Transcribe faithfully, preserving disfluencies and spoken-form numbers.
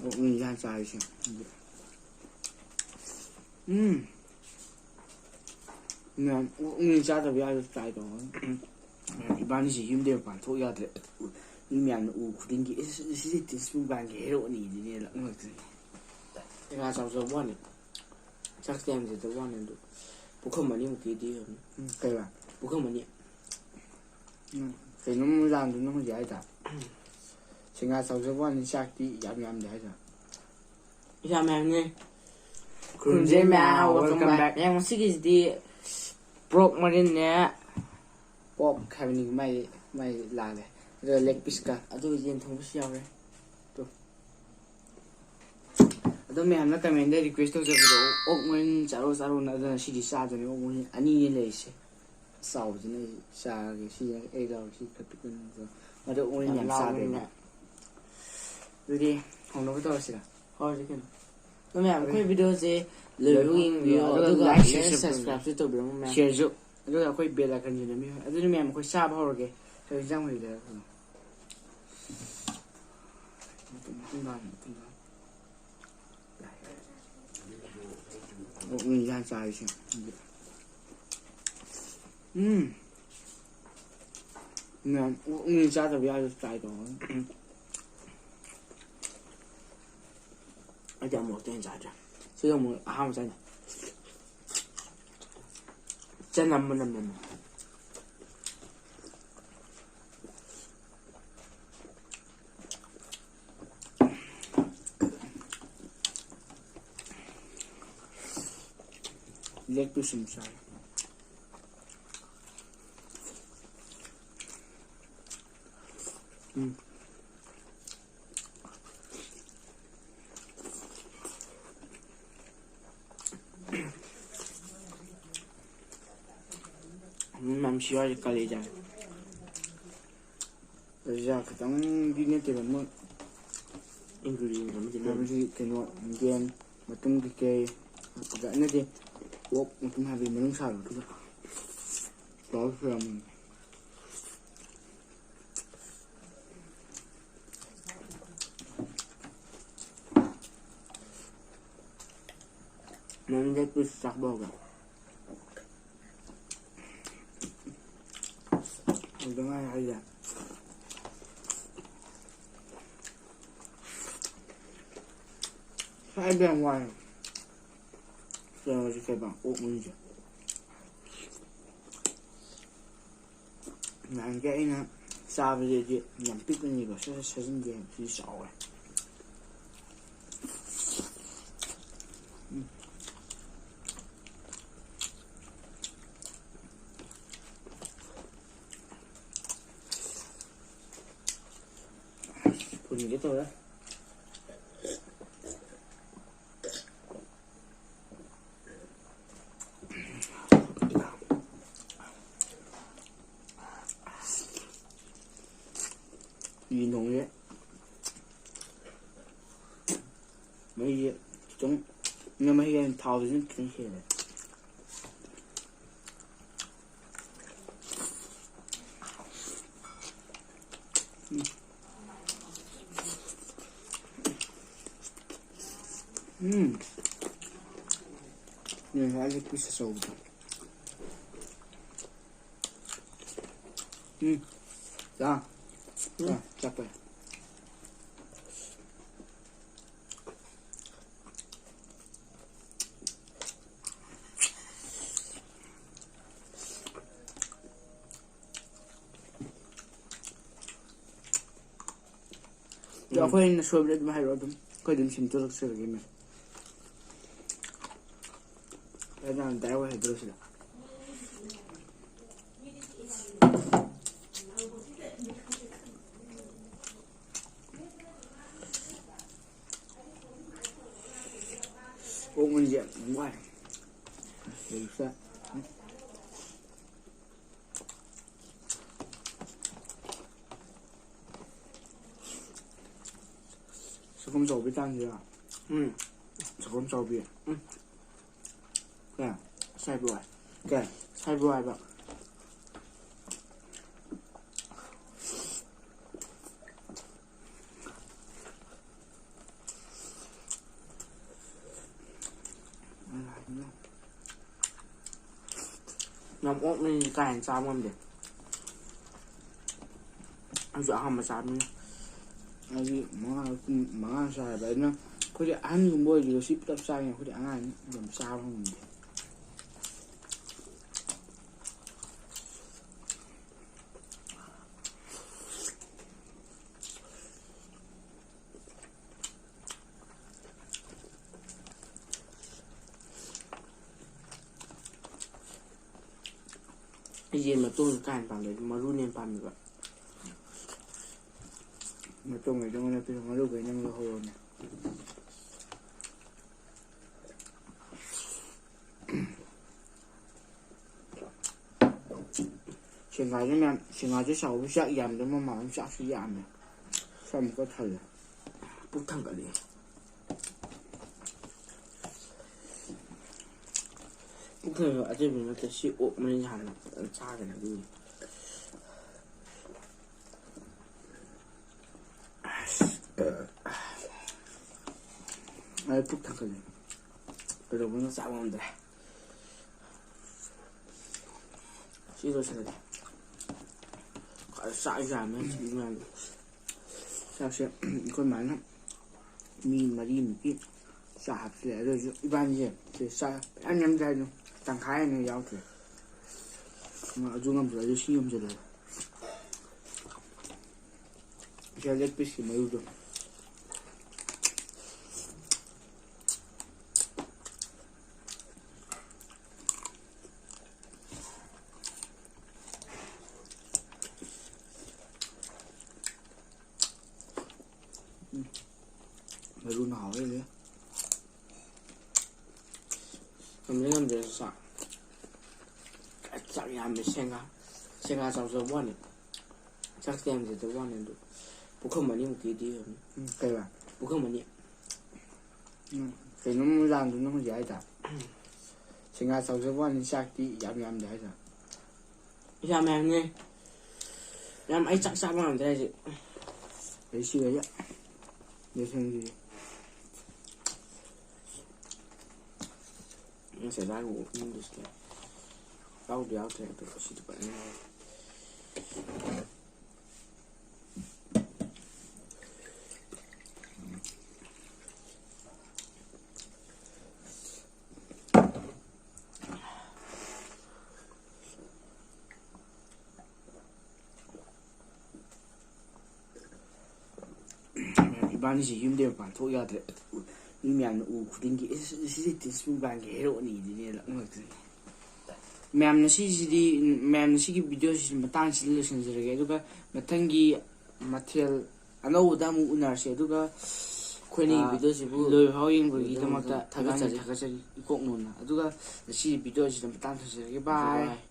ꯑꯣꯛꯅꯤ ꯏꯟꯖꯥꯡ ꯆꯥꯔꯤꯁꯦ꯫ ꯎꯝ꯫ ꯃꯌꯥꯝ ꯑꯣꯛꯅꯤ ꯆꯥꯗꯕ ꯌꯥꯔꯣꯏ, ꯇ꯭ꯔꯥꯏ ꯇꯧꯔꯒ꯫ ꯎꯝ꯫ ꯏꯕꯥꯅꯤꯁꯤ ꯌꯨꯝꯗꯩ ꯃꯄꯥꯟ ꯊꯣꯛ ꯌꯥꯗ꯭ꯔꯦ꯫ ꯃꯤ ꯃꯌꯥꯝꯅ ꯎ ꯈꯨꯗꯤꯡꯒꯤ, "ꯏꯁ, ꯁꯤꯗꯤ ꯇꯤꯁ ꯃꯨꯛꯕꯥꯡꯒꯤ ꯍꯦꯔꯣꯅꯤꯗꯨꯅꯦ" ꯂꯛꯅꯔꯛꯇꯣꯏꯅꯦ꯫ ꯄꯩꯁꯥ ꯆꯥꯎꯖꯕ ꯋꯥꯅꯤ꯫ ꯆꯥꯛꯇꯤ ꯌꯥꯝ ꯆꯥꯗꯕ ꯋꯥꯅꯤ ꯑꯗꯨ꯫ ꯄꯨꯈꯝ ꯑꯅꯤꯃꯨꯛꯇꯤ ꯄꯤꯔꯝꯅꯤ꯫ ꯎꯝ, ꯀꯩꯕ? ꯄꯨꯈꯝ ꯑꯅꯤ꯫ ꯎꯝ, ꯀꯩꯅꯣꯝ ꯂꯥꯟꯗꯣꯏꯅꯣ ꯍꯧꯖꯤꯛ ꯍꯥꯏꯗ꯫ ꯁꯦꯡꯒꯥ ꯆꯥꯎꯖꯕ ꯋꯥꯅꯤ, ꯆꯥꯛꯇꯤ ꯌꯥꯝ ꯌꯥꯝꯗꯦ ꯍꯥꯏꯗ꯫ ꯌꯥꯝ ꯌꯥꯝꯅꯤ꯫ ꯈꯨꯔꯨꯝꯖꯩ ꯃꯌꯥꯝ, welcome back꯫ ꯃꯌꯥꯝ, ꯉꯁꯤꯒꯤꯁꯤꯗꯤ pork ꯃꯔꯤꯟꯅꯦ꯫ Pork ꯍꯥꯏꯕꯅꯤ, ꯃꯥꯏ, ꯃꯥꯏ ꯂꯥꯜꯂꯦ꯫ ꯑꯗꯨꯒ leg piece ꯀ꯫ ꯑꯗꯨ ꯌꯦꯟ ꯊꯣꯡꯕꯁꯨ ꯌꯥꯎꯔꯦ꯫ ꯇꯨ꯫ ꯑꯗꯣ ꯃꯌꯥꯝꯅ comment ꯇ request ꯇꯧꯖꯕꯗꯣ ꯑꯣꯛ ꯃꯔꯤꯟ ꯆꯥꯔꯣ ꯆꯥꯔꯣꯅ, ꯑꯗꯨꯅ ꯁꯤꯗꯤ ꯆꯥꯗꯣꯏꯅꯦ꯫ ꯑꯣꯛ ꯃꯔꯤꯟ ꯑꯅꯤꯅꯦ ꯂꯩꯔꯤꯁꯦ꯫ ꯆꯥꯎꯕꯁꯤꯅ ꯑꯩ ꯆꯥꯔꯒꯦ꯫ ꯁꯤ ꯑꯩ ꯂꯧꯔꯒꯦ꯫ ꯁꯤ ꯈꯔ ꯄꯤꯛꯄꯅꯤꯅ꯫ ꯑꯗꯣ ꯑꯣꯛ ꯃꯔꯤꯟ ꯌꯥꯝ ꯌꯥꯝ ꯆꯥꯗꯣꯏꯅꯦ꯫ ꯂꯥꯎꯕꯅꯤꯅ꯫ ꯑꯗꯨꯗꯤ ꯍꯧꯅꯕ ꯇꯧꯔꯁꯤꯔ? ꯍꯧꯔꯁꯤ ꯀꯩꯅꯣ꯫ ꯑꯗꯣ ꯃꯌꯥꯝ, ꯑꯩꯈꯣꯏ video ꯁꯦ ꯂꯣꯏꯕ ꯌꯦꯡꯕꯤꯌꯣ, ꯑꯗꯨꯒ ꯑꯗꯨꯒ like, share, share, subscribe ꯁꯨ ꯇꯧꯕꯤꯔꯝꯃꯣ ꯃꯌꯥꯝ꯫ Share ꯁꯨ꯫ ꯑꯗꯨꯒ ꯑꯩꯈꯣꯏ bell icon ꯁꯨ ꯅꯝꯕꯤꯌꯨ꯫ ꯑꯗꯨꯗꯤ ꯃꯌꯥꯝ, ꯑꯩꯈꯣꯏ ꯆꯥꯕ ꯍꯧꯔꯒꯦ꯫ ꯀꯩ ꯏꯟꯖꯥꯡ ꯑꯣꯏꯔꯤꯒꯦ? ꯃꯇꯨꯝ ꯃꯇꯨꯝ ꯇꯥꯅ, ꯃꯇꯨꯝ ꯇꯥꯅ꯫ ꯑꯣꯛꯅꯤ ꯏꯟꯖꯥꯡ ꯆꯥꯔꯤꯁꯦ꯫ ꯎꯝ꯫ ꯃꯌꯥꯝ, ꯑꯣꯛꯅꯤ ꯆꯥꯗꯕ ꯌꯥꯔꯣꯏ, try ꯇꯧꯔꯣ꯫ ꯎꯝ꯫ ꯑꯩꯗꯤ ꯑꯃꯨꯔꯛꯇꯩ ꯍꯦꯟꯅ ꯆꯥꯗ꯭ꯔꯤ꯫ ꯁꯤꯒ ꯑꯃꯨꯛ ꯑꯍꯥꯟꯕ ꯆꯥꯏꯅꯤ꯫ ꯆꯅꯝ ꯃꯅꯝ ꯅꯝꯃꯦ꯫ Leg piece ꯑꯃ ꯆꯥꯔꯦ꯫ ꯎꯝ꯫ ꯎꯝ, ꯌꯥꯝ ꯁꯤ ꯍꯥꯏꯁꯦ ꯀꯂꯦꯖꯥꯅꯦ꯫ ꯀꯂꯦꯖꯥ ꯈꯛꯇꯪꯗꯤ ꯅꯠꯇꯦꯕ, ꯃꯣꯏ ingredient ꯑꯃꯗꯤ ꯂꯩ꯫ ꯍꯥꯏꯕꯗꯤ ꯀꯩꯅꯣ, ꯌꯦꯟ ꯃꯇꯨꯝ ꯀꯩꯀꯩ ꯍꯥꯞꯄꯒ, ꯅꯠꯇꯦ, ꯑꯣꯛ ꯃꯇꯨꯝ ꯍꯥꯏꯕꯗꯤ ꯃꯅꯨꯡꯁꯥꯗꯣ, ꯑꯗꯨꯒ ꯇꯧꯔ ꯁꯣꯏꯔꯝꯃꯤꯅꯦ꯫ ꯅꯪꯗꯤ ꯄꯤꯁ ꯆꯥꯛꯄ ꯍꯧꯕ꯫ ꯍꯧꯗ ꯉꯥꯏꯔꯤ ꯍꯥꯏꯁꯦ꯫ ꯁꯥꯏꯕ ꯌꯥꯝ ꯋꯥꯏ꯫ ꯀꯩꯅꯣꯁꯦ ꯀꯩꯕ? ꯑꯣꯛ ꯃꯔꯤꯟꯁꯦ꯫ ꯅꯍꯥꯟꯒꯤ ꯑꯩꯅ ꯆꯥꯕꯗꯗꯤ ꯌꯥꯝ ꯄꯤꯛꯄꯅꯦꯕ, ꯁꯠ ꯁꯠ ꯁꯖꯤꯟꯒꯦ ꯍꯥꯏꯕꯗꯤ ꯆꯥꯎꯔꯦ꯫ ꯎꯝ꯫ ꯐꯨꯟꯒꯦ ꯇꯧꯔꯦ꯫ ꯌꯦꯟ ꯊꯣꯡꯕꯁꯦ ꯃꯍꯤꯁꯦ ꯈꯤꯇꯪ, ꯃꯍꯤ ꯍꯥꯏꯅ ꯊꯥꯎꯁꯤꯅ ꯈꯤꯇꯪ ꯍꯦꯜꯂꯦ꯫ ꯎꯝ꯫ ꯎꯝ꯫ ꯌꯦꯟ ꯍꯥꯏꯁꯦ ꯄꯤꯁ ꯑꯆꯧꯕꯗꯣ꯫ ꯎꯝ꯫ ꯆꯥ꯫ ꯎꯝ꯫ ꯆꯥ, ꯆꯥꯛꯄ꯫ ꯑꯗꯣ ꯎꯝ꯫ ꯑꯩꯈꯣꯏꯅ ꯁꯣꯏꯕꯗ ꯑꯗꯨꯝ ꯍꯥꯏꯔꯛꯑꯣ, ꯑꯗꯨꯝ ꯑꯩꯈꯣꯏ ꯑꯗꯨꯝ ꯁꯦꯝꯗꯣꯔꯛꯆꯔꯒꯦ, ꯃꯦꯝ꯫ ꯑꯩ ꯅꯍꯥꯟ direct ꯑꯣꯏ ꯍꯥꯏꯗꯣꯔꯛꯑꯣ ꯁꯤꯗ꯫ ꯑꯣꯛ ꯃꯔꯤꯟꯁꯦ ꯌꯥꯝ ꯋꯥꯏ꯫ ꯂꯩꯕꯁꯦ꯫ ꯁꯒꯣꯜ ꯆꯥꯎꯕꯤ ꯇꯥꯡꯁꯤꯔꯥ? ꯎꯝ꯫ ꯁꯒꯣꯜ ꯆꯥꯎꯕꯤ꯫ ꯎꯝ꯫ ꯀꯌꯥ? ꯁꯥꯏꯕꯣꯏ꯫ ꯀꯌꯥ? ꯁꯥꯏꯕꯣꯏ ꯍꯥꯏꯕ꯫ ꯌꯥꯝ ꯑꯣꯛꯅ ꯀꯥ ꯍꯦꯟꯅ ꯆꯥꯕ ꯉꯝꯗꯦ꯫ ꯑꯩꯁꯨ ꯑꯍꯥꯟꯕ ꯆꯥꯕꯅꯤꯅ꯫ ꯑꯩꯗꯤ ꯃꯉꯥ ꯃꯉꯥ ꯆꯥꯏꯕ ꯑꯩꯅ꯫ ꯑꯩꯈꯣꯏꯗꯤ ꯑꯍꯟꯒꯨꯝꯕ ꯑꯣꯏꯗꯤ ꯁꯤ ꯄꯨꯂꯞ ꯆꯥꯏꯅ, ꯑꯩꯈꯣꯏꯗꯤ ꯑꯉꯥꯡꯅꯤ ꯑꯗꯨꯝ ꯆꯥꯕ ꯉꯝꯗꯦ꯫ ꯌꯦꯟ ꯃꯇꯣꯡꯁꯨ ꯀꯥ ꯍꯦꯟꯅ ꯄꯥꯝꯗꯦ, ꯑꯗꯨ ꯃꯔꯨꯅ ꯍꯦꯟꯅ ꯄꯥꯝꯃꯦꯕ꯫ ꯃꯇꯣꯡꯈꯩꯗꯣ ꯑꯩꯉꯣꯟꯗ ꯄꯤꯔꯣ, ꯃꯔꯨꯈꯩ ꯅꯪ ꯂꯧꯍꯧꯔꯣꯅꯦ꯫ ꯁꯦꯡꯒꯥꯏꯁꯦ ꯃꯌꯥꯝ, ꯁꯦꯡꯒꯥꯏꯁꯦ ꯆꯥꯎꯕ ꯆꯥꯛ ꯌꯥꯝꯗꯕ ꯃꯃꯥ ꯑꯃ ꯆꯥꯛꯁꯨ ꯌꯥꯝꯃꯦ꯫ ꯆꯥꯛ ꯑꯃꯨꯛꯀ ꯊꯜꯂꯦ꯫ ꯄꯨꯛ ꯊꯟꯒꯠꯂꯦ꯫ ꯄꯨꯛ ꯊꯟꯒꯠꯂꯦ꯫ ꯑꯇꯩ ꯅꯠꯇꯦ, ꯁꯤ ꯑꯣꯛ ꯃꯔꯤꯟ ꯍꯥꯟꯅ ꯐꯖꯅ ꯆꯥꯒꯅꯤ ꯑꯗꯨꯒꯤ꯫ ꯑꯩ ꯄꯨꯛ ꯊꯟꯒꯠꯂꯦ꯫ ꯀꯩꯗꯧꯕꯅꯣ ꯆꯥꯕ ꯉꯝꯗ꯭ꯔꯦ꯫ ꯁꯤ ꯂꯣꯏꯁꯤꯜꯂꯒꯦ꯫ ꯆꯥꯛ ꯌꯥꯝꯃꯦ ꯁꯤ ꯃꯌꯥꯝꯗꯣ꯫ ꯆꯥꯛꯁꯦ ꯑꯩꯈꯣꯏ ꯃꯥꯅ ꯃꯤ ꯃꯔꯤꯃꯨꯛꯀꯤ ꯆꯥꯛ ꯍꯥꯞꯆꯤꯜꯂꯦ꯫ ꯑꯗꯨ ꯑꯣꯏꯔꯁꯨ ꯏꯕꯥꯅꯤꯁꯦ ꯁꯤ ꯆꯥꯛ ꯃꯌꯥꯝ ꯌꯥꯝꯗꯦ ꯍꯥꯏꯅ ꯇꯪꯈꯥꯏ ꯍꯦꯟꯅ ꯌꯥꯎꯗ꯭ꯔꯦ꯫ ꯑꯗꯨ ꯉꯝꯗ꯭ꯔꯦ, ꯑꯗꯨ ꯁꯤ ꯉꯝꯁꯤꯜꯂꯦ꯫ ꯁꯤꯗ ꯂꯦꯒ ꯄꯤꯁꯀꯤ ꯃꯔꯨꯗꯣ꯫ ꯎꯝ꯫ ꯃꯔꯨꯅ ꯍꯥꯎꯋꯦ꯫ ꯉꯝꯗ꯭ꯔꯦ, ꯉꯝꯗ꯭ꯔꯦ, ꯆꯥꯛ꯫ ꯆꯥꯛ ꯌꯥꯝꯃꯦ, ꯁꯦꯡꯒꯥ꯫ ꯁꯦꯡꯒꯥ ꯆꯥꯎꯖꯕ ꯋꯥꯅꯤ꯫ ꯆꯥꯛꯇꯤ ꯌꯥꯝꯖꯗꯕ ꯋꯥꯅꯤ, ꯑꯗꯨ ꯄꯨꯈꯝ ꯑꯅꯤꯃꯨꯛꯇꯤꯗꯤ ꯌꯧꯅꯤ꯫ ꯎꯝ, ꯀꯩꯕ? ꯄꯨꯈꯝ ꯑꯅꯤ꯫ ꯎꯝ, ꯀꯩꯅꯣꯝ ꯂꯥꯟꯗꯨꯅ ꯍꯧꯖꯤꯛ ꯍꯥꯏꯗ꯫ ꯁꯦꯡꯒꯥ ꯆꯥꯎꯖꯕ ꯋꯥꯅꯤ, ꯆꯥꯛꯇꯤ ꯌꯥꯝ ꯌꯥꯝꯗꯦ ꯍꯥꯏꯗ꯫ ꯌꯥꯝ ꯌꯥꯝꯅꯦ꯫ ꯌꯥꯝ, ꯑꯩ ꯆꯥꯛ ꯆꯥꯕ ꯉꯝꯗ꯭ꯔꯦ ꯍꯧꯖꯤꯛ꯫ ꯑꯩ ꯁꯤꯒ ꯌꯥ-, ꯌꯥꯁꯪꯒꯤ꯫ ꯉꯁꯥꯏ ꯆꯥꯔꯨꯕ ꯑꯣꯛ ꯃꯅꯨꯡꯗꯨꯁꯨ ꯂꯩ꯫ ꯌꯥꯎꯗꯤ ꯌꯥꯎꯗ꯭ꯔꯦ ꯑꯗꯣ ꯁꯤꯗꯤ ꯐꯖꯅ ꯌꯥꯎꯔꯦ꯫ ꯏꯕꯥꯅꯤꯁꯤ ꯌꯨꯝꯗꯩ ꯃꯄꯥꯟ ꯊꯣꯛ ꯌꯥꯗ꯭ꯔꯦ꯫ ꯃꯤ ꯃꯌꯥꯝꯅ ꯎ ꯈꯨꯗꯤꯡꯒꯤ, "ꯏꯁ, ꯁꯤꯗꯤ ꯇꯤꯁ ꯃꯨꯛꯕꯥꯡꯒꯤ ꯍꯦꯔꯣꯅꯤ" ꯑꯗꯨꯅꯦ ꯂꯛꯅꯔꯛꯇꯣꯏꯅꯦ꯫ ꯃꯌꯥꯝꯅ ꯁꯤꯁꯤꯗꯤ, ꯃꯌꯥꯝꯅ ꯁꯤꯒꯤ ꯚꯤꯗꯤꯑꯣꯁꯤ ꯃꯇꯥꯡꯁꯤꯗ ꯂꯣꯏꯁꯤꯟꯖꯔꯒꯦ꯫ ꯑꯗꯨꯒ ꯃꯊꯪꯒꯤ ꯃꯊꯦꯜ ꯑꯅꯧꯕꯗ ꯑꯃꯨꯛ ꯎꯅꯔꯁꯦ꯫ ꯑꯗꯨꯒ, ꯑꯩꯈꯣꯏꯅ ꯑꯥ, ꯚꯤꯗꯤꯑꯣꯁꯤꯕꯨ ꯂꯣꯏꯐꯥꯎ ꯌꯦꯡꯕꯒꯤꯗꯃꯛꯇ ꯊꯥꯒꯠꯆꯔꯤ꯫ ꯊꯥꯒꯠꯆꯔꯤ, ꯏꯀꯣꯛ ꯅꯣꯟꯅ꯫ ꯑꯗꯨꯒ ꯉꯁꯤꯒꯤ ꯚꯤꯗꯤꯑꯣꯁꯤꯗ ꯃꯇꯥꯡ ꯊꯝꯖꯔꯒꯦ꯫ ꯕꯥꯏ꯫ ꯕꯥꯏ꯫